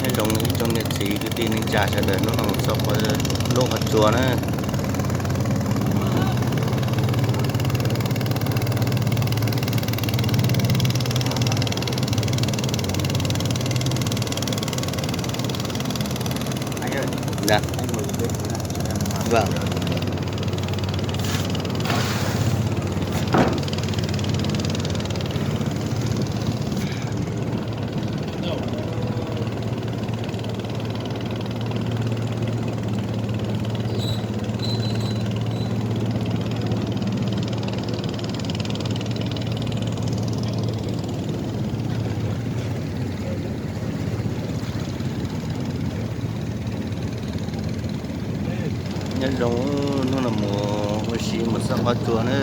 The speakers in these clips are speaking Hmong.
Nyob zoo ib tsoom niam txiv kwv tij neej tsa sawv daws, hnub no mus txog lub qhov tsua na. Nyob zoo, hnub no mus ua si mus txog qhov tsua na.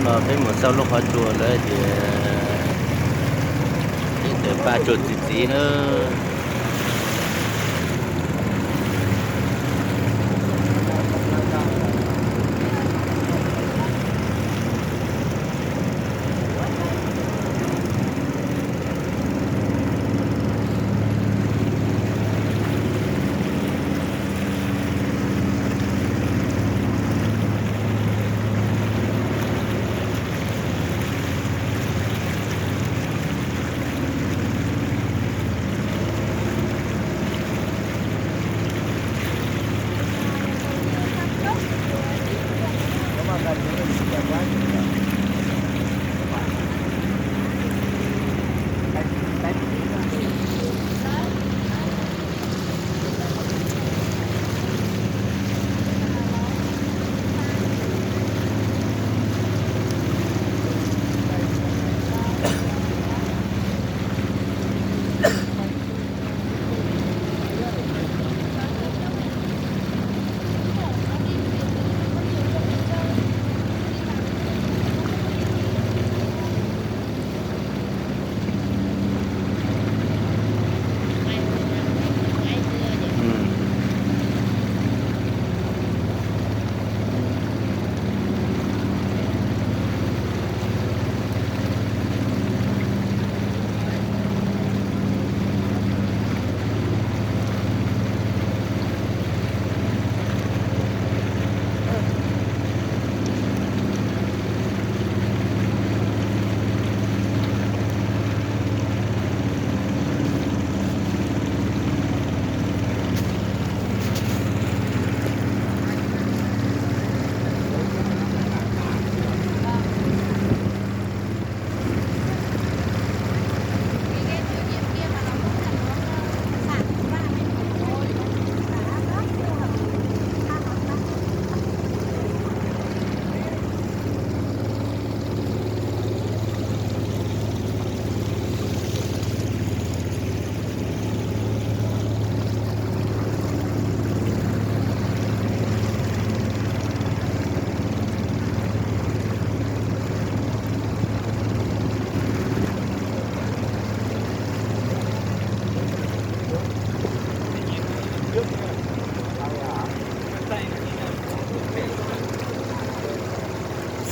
Hnub no peb mus xauj lub qhov tsua lawm ces peb tawm paj tsuag txiv txiv na.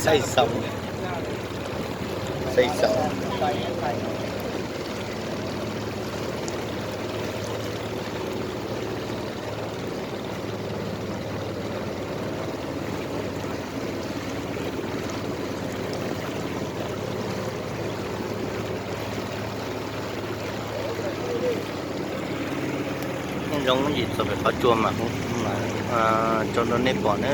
Xaij xoo, xaij xoo. Nyob zoo, ib txhij txog pem qhov tsua mas tso rau nej pom na.